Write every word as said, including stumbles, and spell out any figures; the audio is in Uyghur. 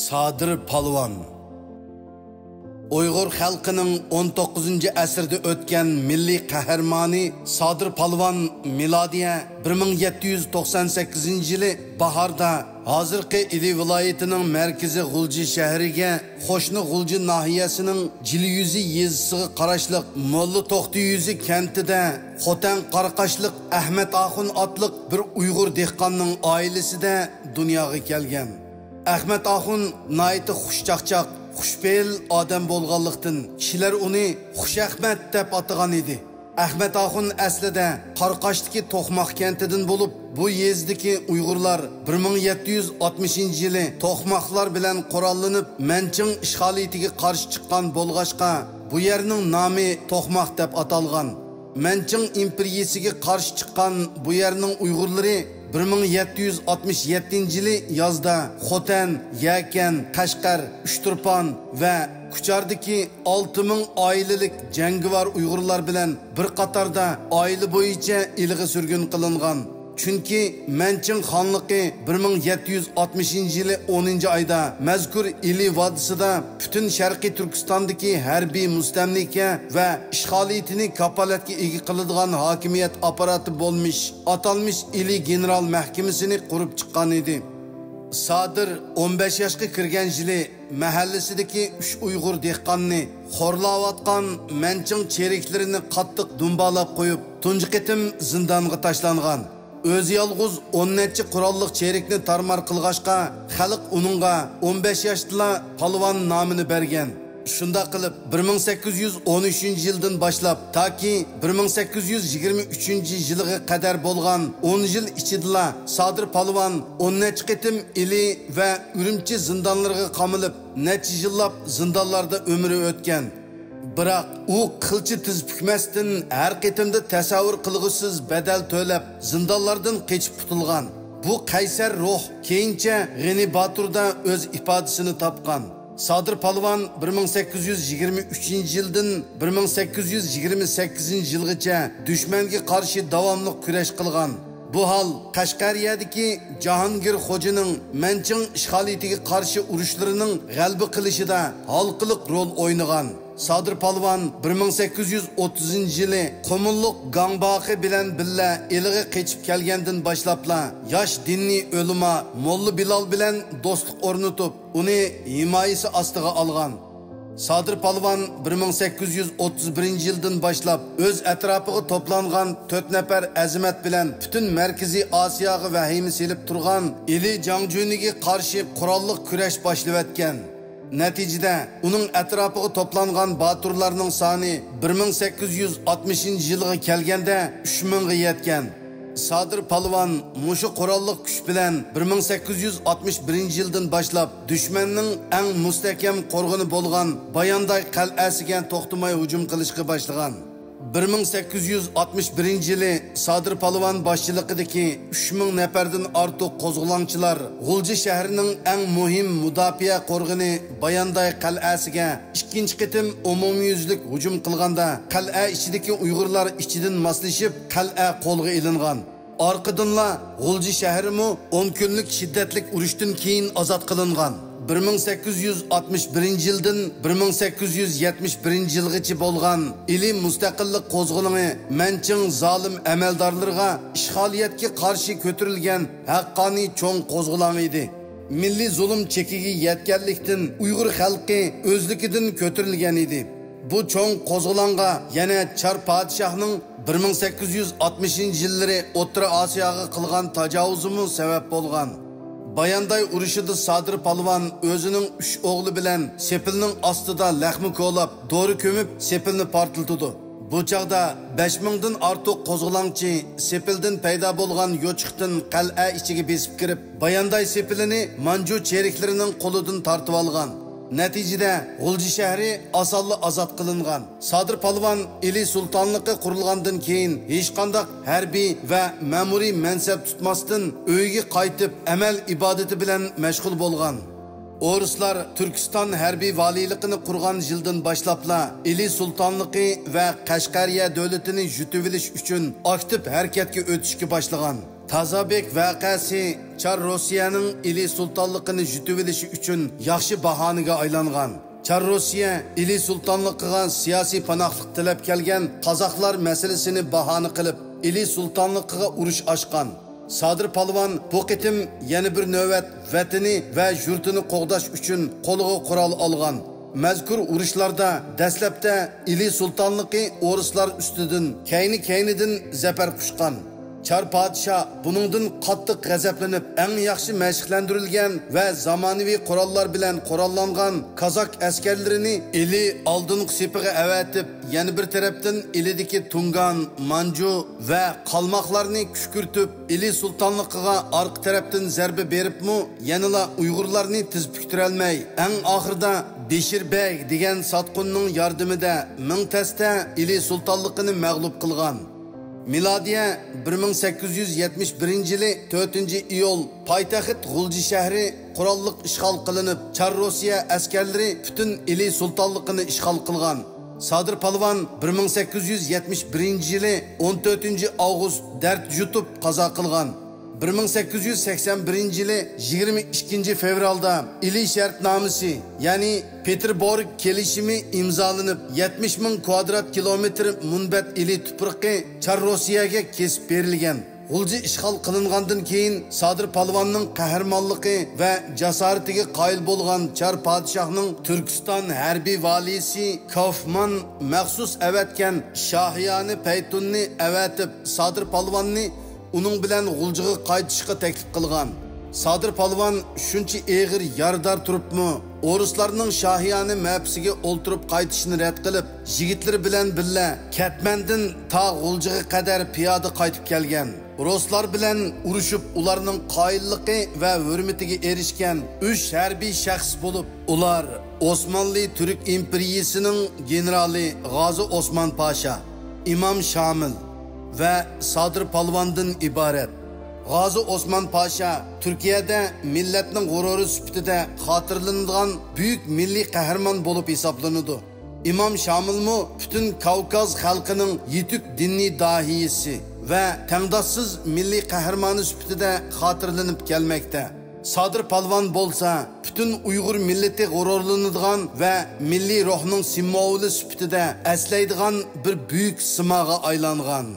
سادىر پالۋان. ئۇيغۇر خەلقىنىڭ ئون توققۇزىنچى ئەسىردە ئۆتكەن مىللىي قەھرىمانى سادىر پالۋان مىلادىيە بىر مىڭ يەتتە يۈز توقسان سەككىزىنچى يىلى باھاردا ھازىرقى ئىلى ۋىلايىتىنىڭ مەركىزى غۇلجا شەھىرىگە قوشنا غۇلجا ناھىيەسىنىڭ جىليۈزى يېزىسىغا قاراشلىق موللا توختى يۈزى كەنتىدە خوتەن قاراقاشلىق ئەخمەت ئاخۇن ئاتلىق بىر ئۇيغۇر دېھقاننىڭ ئائىلىسىدە دۇنياغا كەلگەن. ئەخمەت ئاخۇن ناھايىتى خۇشچاقچاق، خۇشپېئىل ئادەم بولغانلىقتىن، كىشىلەر ئۇنى خۇش ئەخمەت دەپ ئاتىغان ئىدى. ئەخمەت ئاخۇن ئەسلىدە قاراقاشتىكى توقماق كەنتىدىن بولۇپ، بۇ يېزىدىكى ئۇيغۇرلار بىر مىڭ يەتتە يۈز ئاتمىشىنچى يىلى توقماقلار بىلەن قوراللىنىپ، مەنچىڭ ئىشغالىيىتىگە قارشى چىققان بولغاچقا، بۇ يەرنىڭ نامى توقماق دەپ ئاتالغان. مەنچىڭ ئىمپېرىيىسىگە قارشى چىققان بۇ يەرنىڭ ئۇيغۇرلىرى بىر مىڭ يەتتە يۈز ئاتمىش يەتتىنچى يىلى يازدا خوتەن، يەكەن، قەشقەر، ئۇچتۇرپان ۋە كۇچاردىكى ئالتە مىڭ ئائىلىلىك جەڭگىۋار ئۇيغۇرلار بىلەن بىر قاتاردا ئائىلە بويىچە ئىلىغا سۈرگۈن قىلىنغان. چۈنكى مەنچىڭ خانلىقى بىر مىڭ يەتتە يۈز ئاتمىشىنچى يىلى ئونىنچى ئايدا مەزكۇر ئىلى ۋادىسىدا پۈتۈن شەرقىي تۈركىستاندىكى ھەربىي مۇستەملىكە ۋە ئىشغالىيىتىنى كاپالەتكە ئىگە قىلىدىغان ھاكىمىيەت ئاپپاراتى بولمىش ئاتالمىش ئىلى گېنېرال مەھكىمىسىنى قۇرۇپ چىققان ئىدى. سادىر ئون بەش ياشقا كىرگەن يىلى مەھەللىسىدىكى ئۈچ ئۇيغۇر دېھقاننى خورلاۋاتقان مەنچىڭ چېرىكلىرىنى قاتتىق دۇمبالاپ قويۇپ، تۇنجى قېتىم زىندانغا تاشلانغان. ئۆزى يالغۇز ئون نەچچە قوراللىق چېرىكنى تارمار قىلغاچقا، خەلق ئۇنىڭغا ئون بەش ياشتىلا پالۋان نامىنى بەرگەن. شۇنداق قىلىپ، بىر مىڭ سەككىز يۈز ئون ئۈچىنچى يىلدىن باشلاپ تاكى بىر مىڭ سەككىز يۈز يىگىرمە ئۈچىنچى يىلىغا قەدەر بولغان ئون يىل ئىچىدىلا سادىر پالۋان ئون نەچچە قېتىم ئىلى ۋە ئۈرۈمچى زىندانلىرىغا قامىلىپ، نەچچە يىللاپ زىندانلاردا ئۆمرى ئۆتكەن. بىراق ئۇ قىلچە تىز پۈكمەستىن، ھەر قېتىمدا تەسەۋۋۇر قىلغۇسىز بەدەل تۆلەپ، زىندانلاردىن قېچىپ قۇتۇلغان. بۇ قەيسەر روھ كېيىنچە غېنى باتۇردا ئۆز ئىپادىسىنى تاپقان. سادىر پالۋان بىر مىڭ سەككىز يۈز يىگىرمە ئۈچىنچى يىلدىن بىر مىڭ سەككىز يۈز يىگىرمە سەككىزىنچى يىلغىچە دۈشمەنگە قارشى داۋاملىق كۈرەش قىلغان. بۇ ھال قەشقەرىيەدىكى جاھانگىر خوجىنىڭ مەنچىڭ ئىشغالىيىتىگە قارشى ئۇرۇشلىرىنىڭ غەلىبە قىلىشىدا ھالقىلىق رول ئوينىغان. سادىر پالۋان بىر مىڭ سەككىز يۈز ئوتتۇزىنچى يىلى قۇمۇللۇق گاڭباخې بىلەن بىللە ئىلىغا قېچىپ كەلگەندىن باشلاپلا ياش دىنىي ئۆلىما موللا بىلال بىلەن دوستلۇق ئورنىتىپ، ئۇنى ھىمايىسى ئاستىغا ئالغان. سادىر پالۋان بىر مىڭ سەككىز يۈز ئوتتۇز بىرىنچى يىلدىن باشلاپ ئۆز ئەتراپىغا توپلانغان تۆت نەپەر ئەزىمەت بىلەن پۈتۈن مەركىزىي ئاسىياغا ۋەھىمە سېلىپ تۇرغان ئىلى جاڭجۈنىگە قارشى قوراللىق كۈرەش باشلىۋەتكەن. نەتىجىدە، ئۇنىڭ ئەتراپىغا توپلانغان باتۇرلارنىڭ سانى بىر مىڭ سەككىز يۈز ئاتمىشىنچى يىلغا كەلگەندە ئۈچ مىڭغا يەتكەن. سادىر پالۋان مۇشۇ قوراللىق كۈچ بىلەن بىر مىڭ سەككىز يۈز ئاتمىش بىرىنچى يىلدىن باشلاپ دۈشمەننىڭ ئەڭ مۇستەھكەم قورغىنى بولغان بايانداي قەلئەسىگە توختىماي ھۇجۇم قىلىشقا باشلىغان. بىر مىڭ سەككىز يۈز ئاتمىش بىرىنچى يىلى سادىر پالۋان باشچىلىقىدىكى ئۈچ مىڭ نەپەردىن ئارتۇق قوزغىلاڭچىلار غۇلجا شەھىرىنىڭ ئەڭ مۇھىم مۇداپىئە قورغىنى بايانداي قەلئەسىگە ئىككىنچى قېتىم ئومۇميۈزلۈك ھۇجۇم قىلغاندا، قەلئە ئىچىدىكى ئۇيغۇرلار ئىچىدىن ماسلىشىپ، قەلئە قولغا ئېلىنغان. ئارقىدىنلا غۇلجا شەھىرىمۇ ئون كۈنلۈك شىددەتلىك ئۇرۇشتىن كېيىن ئازاد قىلىنغان. بىر مىڭ سەككىز يۈز ئاتمىش بىرىنچى يىلدىن بىر مىڭ سەككىز يۈز يەتمىش بىرىنچى يىلغىچە بولغان ئىلى مۇستەقىللىق قوزغىلىڭى مەنچىڭ زالىم ئەمەلدارلىرىغا ئىشغالىيەتكە قارشى كۆتۈرۈلگەن ھەققانىي چوڭ قوزغىلاڭ ئىدى. مىللىي زۇلۇم چېكىگە يەتكەنلىكتىن، ئۇيغۇر خەلقى ئۆزلۈكىدىن كۆتۈرۈلگەن ئىدى. بۇ چوڭ قوزغىلاڭغا يەنە چار پادىشاھنىڭ بىر مىڭ سەككىز يۈز ئاتمىشىنچى يىللىرى ئوتتۇرا ئاسىياغا قىلغان تاجاۋۇزىمۇ سەۋەب بولغان. بايانداي ئۇرۇشىدا سادىر پالۋان ئۆزىنىڭ ئۈچ ئوغلى بىلەن سېپىلنىڭ ئاستىدا لەخمە كولاپ، دورا كۆمۈپ، سېپىلنى پارتلىتىدۇ. بۇ چاغدا بەش مىڭدىن ئارتۇق قوزغىلاڭچى سېپىلدىن پەيدا بولغان يوچۇقتىن قەلئە ئىچىگە بېسىپ كىرىپ، بايانداي سېپىلىنى مانجۇ چېرىكلىرىنىڭ قولىدىن تارتىۋالغان. نەتىجىدە، غۇلجا شەھىرى ئاسانلا ئازاد قىلىنغان. سادىر پالۋان ئىلى سۇلتانلىقى قۇرۇلغاندىن كېيىن، ھېچقانداق ھەربىي ۋە مەمۇرىي مەنسەپ تۇتماستىن، ئۆيىگە قايتىپ، ئەمەل ئىبادىتى بىلەن مەشغۇل بولغان. ئورۇسلار تۈركىستان ھەربىي ۋالىيلىقىنى قۇرغان يىلدىن باشلاپلا ئىلى سۇلتانلىقى ۋە قەشقەرىيە دۆلىتىنى يۇتۇۋېلىش ئۈچۈن ئاكتىپ ھەرىكەتكە ئۆتۈشكە باشلىغان. تازابېك ۋەقەسى چار روسىيەنىڭ ئىلى سۇلتانلىقىنى يۇتۇۋېلىشى ئۈچۈن ياخشى باھانىگە ئايلانغان. چار روسىيە ئىلى سۇلتانلىقىغا سىياسىي پاناھلىق تىلەپ كەلگەن قازاقلار مەسىلىسىنى باھانە قىلىپ، ئىلى سۇلتانلىقىغا ئۇرۇش ئاچقان. سادىر پالۋان بۇ قېتىم يەنە بىر نۆۋەت ۋەتىنى ۋە يۇرتىنى قوغداش ئۈچۈن قولىغا قورال ئالغان. مەزكۇر ئۇرۇشلاردا دەسلەپتە ئىلى سۇلتانلىقى ئورۇسلار ئۈستىدىن، كەينى-كەينىدىن زەپەر قۇچقان. چار پادىشاھ بۇنىڭدىن قاتتىق غەزەپلىنىپ، ئەڭ ياخشى مەشىقلەندۈرۈلگەن ۋە زامانىۋى قوراللار بىلەن قوراللانغان كازاك ئەسكەرلىرىنى ئىلى ئالدىنقى سېپىغا ئەۋەتىپ، يەنە بىر تەرەپتىن ئىلىدىكى تۇڭگان، مانجۇ ۋە قالماقلارنى كۈشكۈرتۈپ، ئىلى سۇلتانلىقىغا ئارقا تەرەپتىن زەربە بېرىپمۇ، يەنىلا ئۇيغۇرلارنى تىز پۈكتۈرەلمەي، ئەڭ ئاخىرىدا بېشىر بەگ دېگەن ساتقۇننىڭ ياردىمىدە مىڭ تەستە ئىلى سۇلتانلىقىنى مەغلۇپ قىلغان. مىلادىيە بىر مىڭ سەككىز يۈز يەتمىش بىرىنچى يىلى تۆتىنچى ئىيۇل پايتەخت غۇلجا شەھىرى قوراللىق ئىشغال قىلىنىپ، چار روسىيە ئەسكەرلىرى پۈتۈن ئىلى سۇلتانلىقىنى ئىشغال قىلغان. سادىر پالۋان بىر مىڭ سەككىز يۈز يەتمىش بىرىنچى يىلى ئون تۆتىنچى ئاۋغۇست دەرد يۇتۇپ قازا قىلغان. بىر مىڭ سەككىز يۈز سەكسەن بىرىنچى يىلى يىگىرمە ئىككىنچى فېۋرالدا ئىلى شەرتنامىسى، يەنى پېتېربورگ كېلىشىمى ئىمزالىنىپ، يەتمىش مىڭ كۋادرات كىلومېتىر مۇنبەت ئىلى تۇپرىقى چار روسىيەگە كېسىپ بېرىلگەن. غۇلجا ئىشغال قىلىنغاندىن كېيىن، سادىر پالۋاننىڭ قەھرىمانلىقى ۋە جاسارىتىگە قايىل بولغان چار پادىشاھنىڭ تۈركىستان ھەربىي ۋالىيسى كاۇفمان مەخسۇس ئەۋەتكەن شاھىيانە پەيتۇننى ئەۋەتىپ، سادىر پالۋاننى ئۇنىڭ بىلەن غۇلجىغا قايتىشقا تەكلىپ قىلغان. سادىر پالۋان شۇنچە ئېغىر يارىدار تۇرۇپمۇ، ئورۇسلارنىڭ شاھىيانە مەپىسىگە ئولتۇرۇپ قايتىشىنى رەت قىلىپ، يىگىتلىرى بىلەن بىللە كەتمەندىن تا غۇلجىغا قەدەر پىيادە قايتىپ كەلگەن. رۇسلار بىلەن ئۇرۇشۇپ، ئۇلارنىڭ قايىللىقى ۋە ھۆرمىتىگە ئېرىشكەن ئۈچ ھەربىي شەخس بولۇپ، ئۇلار ئوسمانلى تۈرك ئىمپېرىيىسىنىڭ گېنېرالى غازى ئوسمان پاشا، ئىمام شامىل ۋە سادىر پالۋاندىن ئىبارەت. غازى ئوسمان پاشا تۈركىيەدە مىللەتنىڭ غۇرۇرى سۈپىتىدە خاتىرىلىنىدىغان بۈيۈك مىللىي قەھرىمان بولۇپ ھېسابلىنىدۇ. ئىمام شامىلمۇ پۈتۈن كاۋكاز خەلقىنىڭ يېتۈك دىنىي داھىيسى ۋە تەڭداشسىز مىللىي قەھرىمانى سۈپىتىدە خاتىرىلىنىپ كەلمەكتە. سادىر پالۋان بولسا پۈتۈن ئۇيغۇر مىللىتى غۇرۇرلىنىدىغان ۋە مىللىي روھنىڭ سىمۋولى سۈپىتىدە ئەسلەيدىغان بىر بۈيۈك سىماغا ئايلانغان.